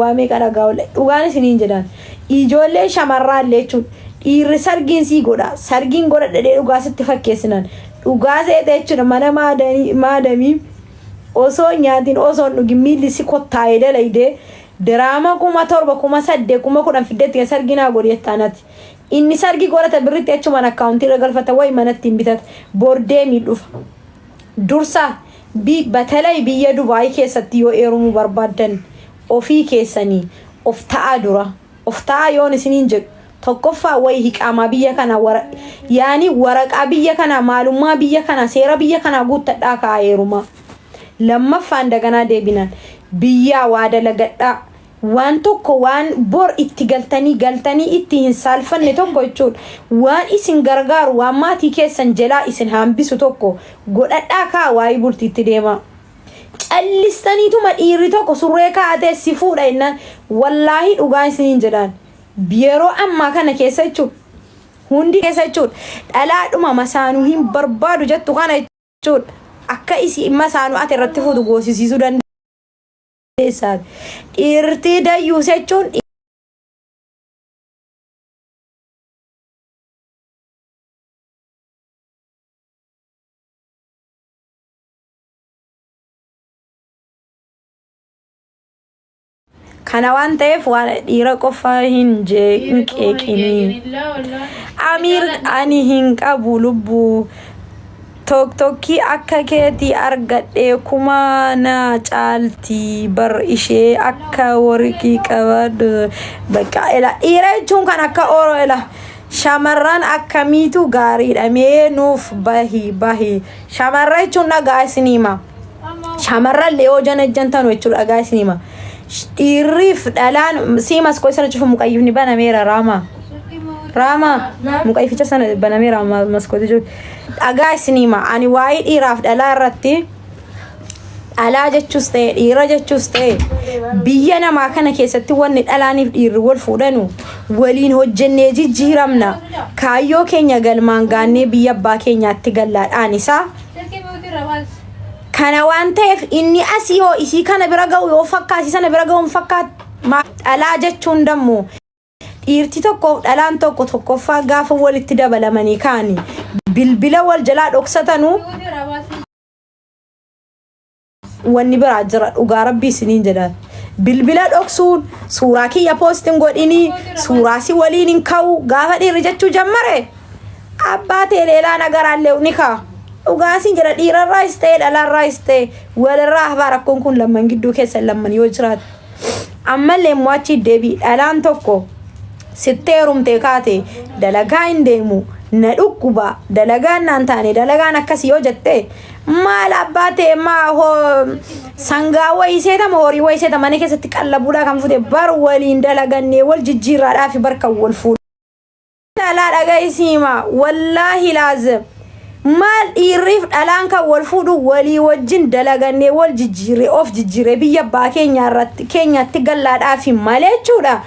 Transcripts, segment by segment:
waa meeqa dhagaa oolle. Dhugaan isiniin jedhaan. Ijoollee shamarraa illee jechuudha. Dhiirri sargiin sii godha. Sargiin godha dhedhee dhugaa sitti fakkeessinaan. Dhugaa seete jechuudha mana maadamii osoo hin nyaatiin osoo hin dhugin miilli si kottaa'ee dalaydee diraama 7000 8000 10,000 fiddeetti sargii naa godhi jettaan ati. Inni sargii godhata birritti achumaan akkaawuntii irra galfata wayi manatti hin bitata. Bor deemii dhufa. Dursa bi batalay biyya Dubaay keessatti yoo eerumuu barbaaddan ofii keessanii of ta'aa dura. Of ta'aa yoon isiniin jedhu tokkoffaa wayi hiqaamaa biyya kanaa wara yaani waraqaa biyya kanaa maalummaa biyya kanaa seera biyya kanaa guuttadhaa ka'aa eerumaa. Lammaffaan daganaa deebinaan biyyaa waa dalagadhaa. Waan tokko waan bor itti galtanii galtanii itti hin saalfanne tokko jechuudha. Waan isin gargaaru waan maatii keessan jelaa isin haambisu tokko godhadhaa kaa waa'ee bultiitti deemaa. Callistaniituma dhiirri tokko surree kaa'atee si fuudha jennaan wallaahii dhugaa isiniin jedhaan yeroo ammaa kana keessa jechuudha. Hundi keessa jechuudha. Dhalaadhuma masaanuu hin barbaadu jettu kana jechuudha. Akka isii masaanuu ati irratti fuutu goosisiisuu dandeessa. Dandeessaati. Dhiirtii dayyuus jechuun Kana waan ta'eef waan dhiira qofa hin hin qeeqinii. Amiir ani hin qabu lubbuu. Toktokii akka keetii argadhee kuma na caalti bar ishee akka warqii qabadhu. Bakka ila dhiira jechuun kan akka oro ila shamarran akkamiitu gaariidha mee nuuf bahi bahi shamarran jechuun dhagaa isinii hima. Shamarran yoo janajjantanu jechuudha dhagaa isin hima. Dhiirriif dhalaan sii maskoo sana cufu muqayyifni banameera raamaa. Raamaa muqayyificha sana banameera maskootii jiru. Dhagaa isin hima. Ani waa'ee dhiiraaf dhalaa irratti dhalaa jechuus ta'e dhiira jechuus ta'e biyya namaa kana keessatti wanni dhalaaniif dhiirri wal fuudhanu waliin hojjennee jijjiiramna. Kaayyoo keenya galmaan gaannee biyya abbaa keenyaatti gallaadhaan isaa. Kana waan ta'eef inni asii yoo isii kana bira ga'u yoo fakkaate sana bira ga'u hin fakkaatu. Dhalaa jechuun dammoo dhiirti tokkoof dhalaan tokko tokkoffaa gaafa walitti dabalamanii kaani bilbila wal jalaa dhoksatanuu wanni biraa jira dhugaa rabbii isiniin jedhaan. Bilbila dhoksuun suuraa kiyya poostiin godhinii suuraa si waliin hin ka'u gaafa dhiirri jechuu jammare abbaa teeleelaa nagaraallee ni ka'a. Dhugaa siin jedha dhiirarraayis ta'e dhalaarraayis ta'e walirraa hafaa rakkoon kun lamman gidduu keessan lamman yoo jiraate. Ammallee immoo achi deebii dhalaan tokko sitti heerumtee kaate dalagaa hin deemu na dhukkuba dalagaan naan taane dalagaan akkasii yoo jette maal abbaa ta'e maa hoo sangaa wayii seetama horii wayii seeta mana keessatti qallabuudhaa kan fute bar waliin dalagannee wal jijjiirraadhaa fi bar kan wal fuudhu. Dhalaa dhaga'i siima wallaahi laazim maal dhiirriif dhalaan kan wal fuudhu walii wajjin dalagannee wal jijjiirree of jijjiirree biyya abbaa keenyaa irratti keenyatti gallaadhaafi malee jechuudha.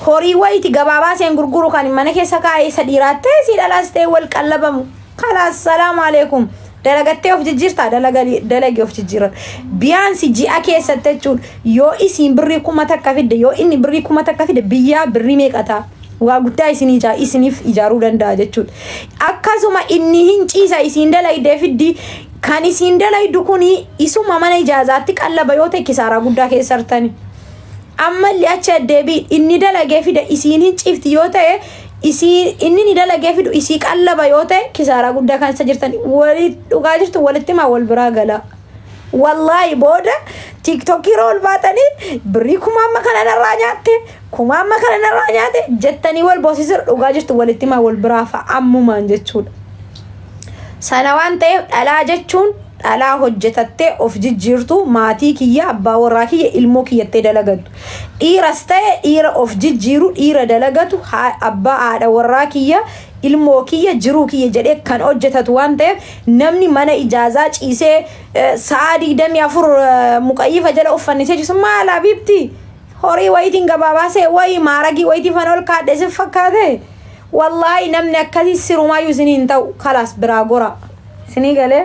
Horii wayiiti gabaabaa seen gurguru kan mana keessa kaa'ee isa dhiiraa ta'e si dhalaas ta'e wal qallabamu. Kalaas salaamu aleekum. Dalagattee of jijjiirtaa dalagi of jijjiiran. Biyaansi ji'a keessatti jechuudha yoo isiin birrii 1000 fidde yoo inni birrii 1000 fide biyyaa birrii meeqa ta'a? Waa guddaa isin ijaa isiniif ijaaruu danda'a jechuudha. Akkasuma inni hin ciisa isiin dalaydee fiddi kan isiin dalaydu kuni isuma mana ijaazaatti qallaba yoo ta'e kisaaraa guddaa keessa artani. Ammallee achi addeebii inni dalagee fida isiin hin ciifti yoo ta'e isii inni ni dalagee fidu isii qallaba yoo ta'e kisaaraa guddaa keessa jirtan walii dhugaa jirtu walitti himaa wal biraa galaa. Wallaahi booda tiiktokii irra ol baatanii birrii kuma amma kana narraa nyaatte kuma amma kana narraa nyaate jettanii wal boosisir dhugaa jirtu walitti himaa wal biraa fa'a ammumaan jechuudha. Sana waan ta'eef dhalaa jechuun dhalaa hojjetattee of jijjiirtu maatii kiyya abbaa warraa kiyya ilmoo kiyyattee dalagattu. Dhiiras ta'e dhiira of jijjiiru dhiira dalagatu abbaa haadha warraa kiyya ilmoo kiyya jiruu kiyya jedhee kan hojjetatu waan ta'eef namni mana ijaazaa ciisee sa'a 24 muqayyifa jala uffannisee jiru maal habiibti horii wayitiin gabaabaa wayii maaragii wayitii fan ol kaadhe si fakkaate wallaahi namni akkasii sirumaayyuu isinii hin ta'u kalaas biraa gora isinii galee.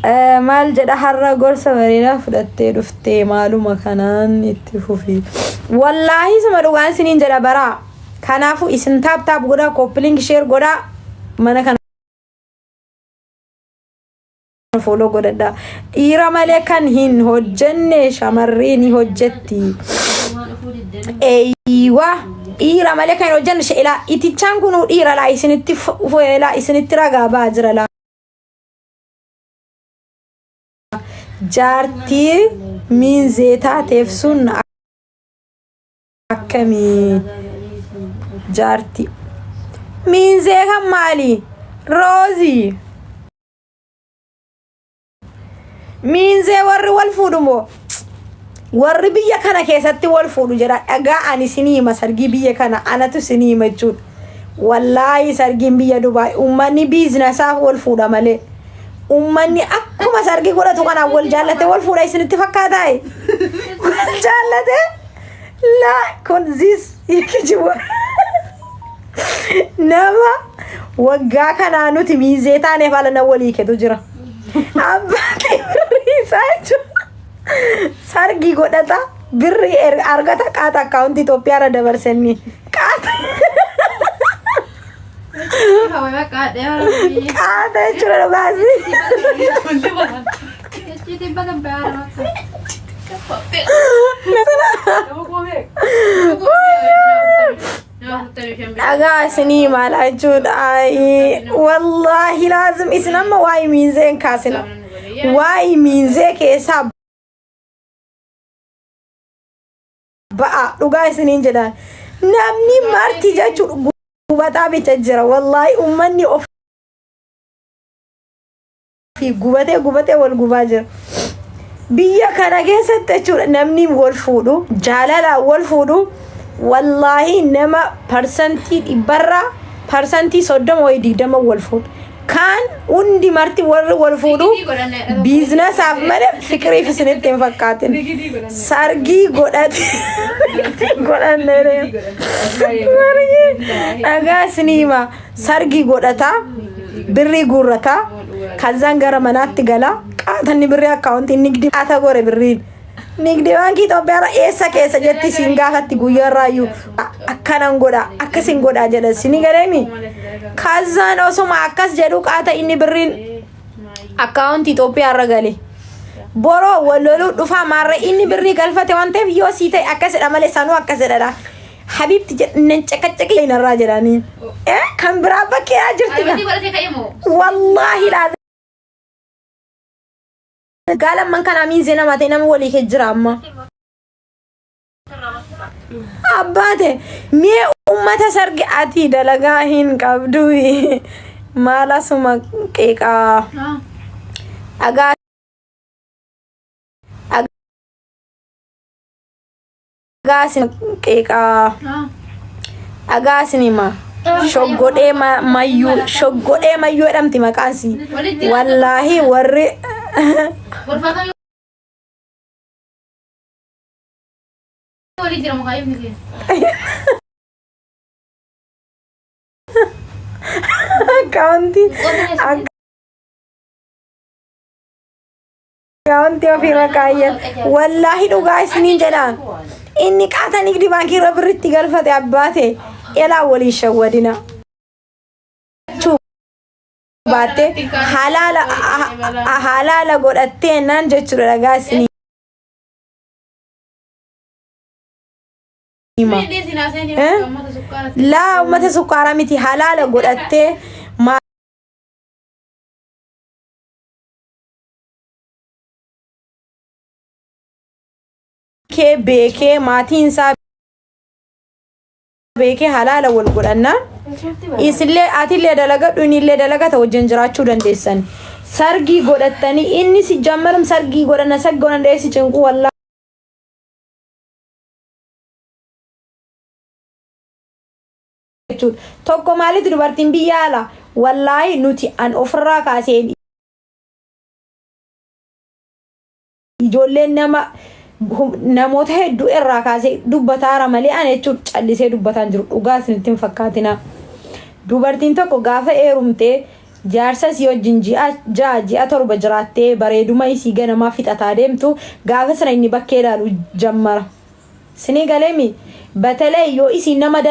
Maal jedha har'a gorsa bareedaa fudhattee dhuftee maaluma kanaan itti fufi. Wallaahi suma dhugaan isiniin jedha baraa. Kanaafuu isin tap tap godhaa copy link share godhaa mana kana follow godhadhaa. Dhiira malee kan hin hojjenne shamarree ni hojjetti. Eeywa dhiira malee kan hin hojjenne ilaa itichaan kun dhiira laa isinitti laa isinitti ragaa ba'aa jira laa. Jaartii miinzee taateef sun akkamii? Jaartii miinzee kan maali? Roozii. Miinzee warri wal fuudhu moo? Warri biyya kana keessatti wal fuudhu jedha dhagaa ani isinii hima sargii biyya kana anatu isinii hima jechuudha. Wallaahi sargiin biyya Dubaay uummanni biizinasaaf wal fuudha malee. Uummanni akkuma sargii godhatu kanaan wal jaallate wal fuudha isinitti fakkaataa? Wal jaallate laa kun zis kijiba. Nama waggaa kanaa nuti miizee taaneef ala na walii ketu jira. Abbaan birrii isaa jechuudha. Sargii godhata birrii argata qaata akkaawuntii Itoophiyaa irra dabarsenni. Qaata qaata jechuudha dhugaasi. Dhagaa isinii maal jechuudha. Ayii, Wallaahi laazim isin amma waa'ee miinzee hin kaasina. Waa'ee miinzee keessaa ba'a dhugaa isiniin jedhaan. Namni marti jechuudha gubataa bicha jira. Wallaahi uummanni of fi gubatee gubatee wal gubaa jira. Biyya kana keessatti jechuudha namni wal fuudhu jaalalaan wal fuudhu wallaahi nama parsantii dhibbarraa parsantii 30 wayii 20 wal fuudhu. Kaan hundi marti warri wal fuudhu biizinasaaf malee fiqiriif isinitti hin fakkaatin. Sargii godhate godhanne dhagaa isinii hima. Sargii godhata birrii guurrata kazzaan gara manaatti gala qaatanni birrii akkaawuntii nigdi qaata gore birriin nigdi baankii Itoophiyaarra eessa keessa jetti siin gaafatti guyyaarraayyuu akkanan godha akkasin godha jedha sini galeemi kazzaan osuma akkas jedhu qaata inni birriin akkaawuntii Itoophiyaarra gale. Boroo wal loluu dhufaa maarree inni birrii galfate waan ta'eef yoo sii ta'e akkasidha malee sanuu akkasidha. Habiibti nan caqacaqi narraa jedhanii. Eh kan biraa bakkee jirti gaa. Wallaahi laa. Gaalamman kanaa miinzee namaa ta'e nama walii kee jira amma. Abbaate mee ummata sargi ati dalagaa hin qabdu maal asuma qeeqaa dhagaa dhagaa isin qeeqaa dhagaa isin hima shoggodhee mayyuu shoggodhee mayyuu jedhamti maqaan si wallaahi warri akkaawuntii Akkaawuntii ofiirra kaayyan. Wallaahi dhugaa isiniin jedha. Inni qaata nigdi baankii irra birritti galfate abbaa ta'e elaa waliin shawwadina. Jechuu baatte halaala halaala godhattee naan jechuudha dhagaa isinii hima. Eh? Laa uummata sukkaaraa miti halaala godhattee kee beekee maatiin isaa beekee halaala wal godhanna. Isillee atillee dalagadhu innillee dalagata wajjin jiraachuu dandeessan. Sargii godhattanii inni si jammarum sargii godhanna sargii godhanna si cinquu wallaa. Jechuudha. Tokko maalitti dubartiin biyya ala wallaahi nuti an ofirraa kaasee ijoolleen nama namoota hedduu irraa kaasee dubbataara malee ana jechuun callisee dubbataan jiru dhugaa isinitti hin fakkaatina. Dubartiin tokko gaafa heerumtee Jaarsa isii wajjin ji'a 6, ji'a 7 jiraattee bareeduma isii ganamaa fixataa deemtu, gaafa sana inni bakkee ilaalu jammara. Sinii galeemi? Batalee yoo isiin nama